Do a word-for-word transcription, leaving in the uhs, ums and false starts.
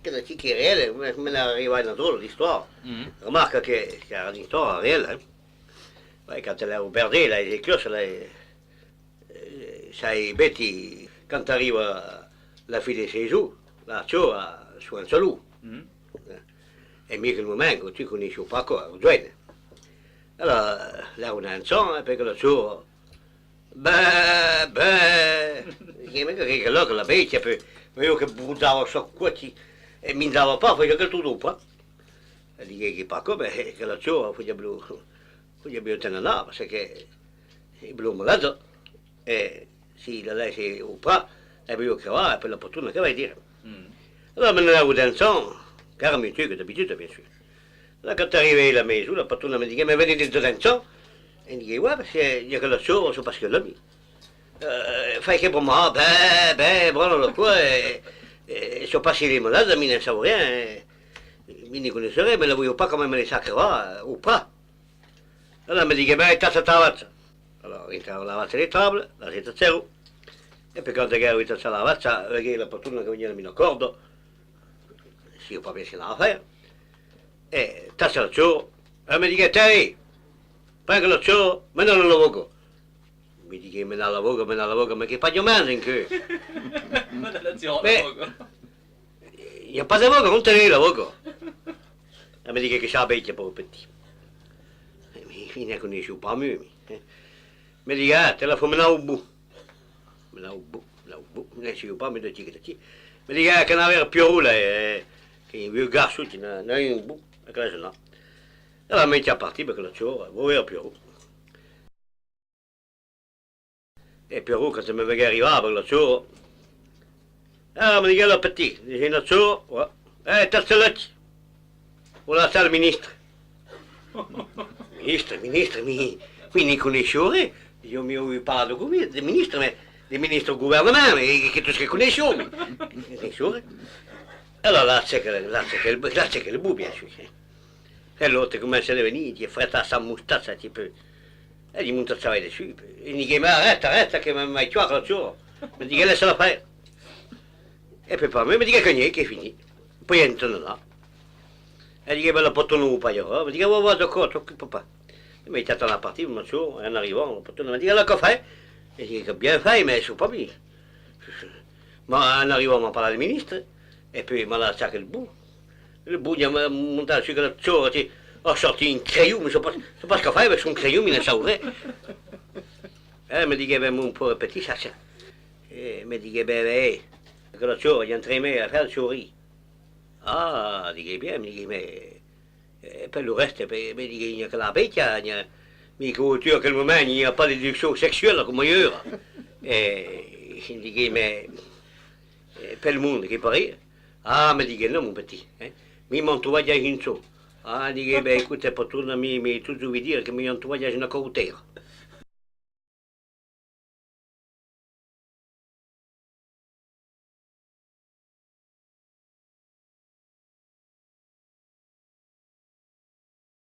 Aquela aquí qu'es reèla, me, me n'es arribat una dròlla d'istòria. Remarca que, qu'es una istòria reèla, eh. Uèi, quand l'èra au Verdé, las esclòsas, las, eh, sai, Betty, quand arriba la fin de sason, la chora son salon. Eh, e mi aquel moment, tu coneissiás pas aquò, èra joine. Alòrs, l'èra un enfant, e puèi que la chora, bè, bè, diguèt, mas qu'es aquò, la bèstia, puèi, vesiá que brodava sos còps, e minjava pas, fasiá aquel torn dau prat. E diguèt, qu'es pas aquò, mas que la chora, fasiá blo, fasiá blo te'n anar, parce que es blo malada, e si la laisse au prat, e vesiá crebar, e puèi la patrona, que vai dire? Alòrs, me n'anèri au dançant, qu'èra mièlhs que d'abituda, bien sûr. Là, quand arribèri a la maison, la patrona me diguèt, mas veniás de dançant? E diguèt, uèi, parce que i a que la chora, sai pas que l'ami. Eh, fai que bromar, bè, bè, bromar lo còr, e, e, sai pas si l'es malada, mi ne'n sai rien, e, mi ne coneissi ren, mas la vesiá pas quand même laissar crebar, eh, au prat. Alòrs me diguèt, bè, tacha ta vacha. Alòrs, dintrèri a la vacha a l'estable, la tachèri. E puèi quand aguèri tachat la vacha, veguèri la patrona que veniá amb una còrda, sai pas ben ce qu'anava faire. E tacha la chora, e me diguèt, tè, pren la chora, mena-la a la bòca. Me diguèri, mena-la a la bòca, mena-la a la bòca, mas qu'es pas jamai encara. Mena la chora a la bòca. I a pas de bòca, ont es la bòca? E me diguèt, qu'es sa bèstia, paure petit. E mi, mi ne coneissi pas mièlhs, mi, eh. Me diguèt, ah, te la fau menar au bot. Menar au bot, menar au bot, ne sai pas, mas de ti que de ti. Me diguèt, ah, qu'anava veire Pierrot, là, eh, qu'es un vièlhs garçon, que n'a, n'a un bot, e que la sona. E la mèt a partir, ben que la chora, vau veire Pierrot. E Pierrot, quand me veguèt arribar, avec la chora, ah, me diguèt, la petit, diguèt, la chora, ouais. Eh, tacha-la aquí. Voilà ça, le ministre. Ministre, ministre, mi, mi ne coneissi ren. Ieu, mi, ai parlat de governo, de ministre, mas de ministre au governament, mas qu'es tot ce que coneissi, mi. Ne coneissi ren. E là, la chèca, la chèca, la chèca lo bot, bien sûr. E l'autre comença de venir, e fretar sa mostacha un petit peu. E li monta lo chavèl dessús, e li diguèt, mas arrèsta, arrèsta, que me, me tuarà la chora. Me diguèt, laisse-la faire. E puèi pas mei, me diguèt, que n'i es, qu'es finit. Puèi entren anar. E diguèt, ben, la patrona vos pagarà. Me diguèt, va, va, d'acòrd, t'ocupa pas. E me diguèt, tant a partir, ma chora, e en arribant, la patrona me diguèt, la, qu'as fait? E diguèt, qu'ai bien fait, mas sai pas mi. Mas en arribant, m'a parlat de ministre, e puèi m'a laissat aquel bot. Lo bot, m'a montat sus aquela chora, ti, a sortit un creion, mas sai pas, sai pas qu'a faire avec son creion, mi ne sai ren. E me diguèt, ben, mon paure petit, ça, ça. E me diguèt, ben, ben, aquela chora, i a un tremèr a faire, chori. Ah, diguèt, bien, me diguèt, mas, eh, per lo rèste, per, me diguèt, n'i a que la bèstia, n'i a, mi, que tu, aquel moment, n'i a pas de séduccion sexuèla coma ieu. E diguèt, mas, eh, pel monde, que pareis? Ah, me diguèt, non, mon petit, eh. Mi m'an trobat ja un jorn. Ah, diguèt, ben, escota, patrona, mi, mi, tot, vau dire que mi an trobat ja una cautèra.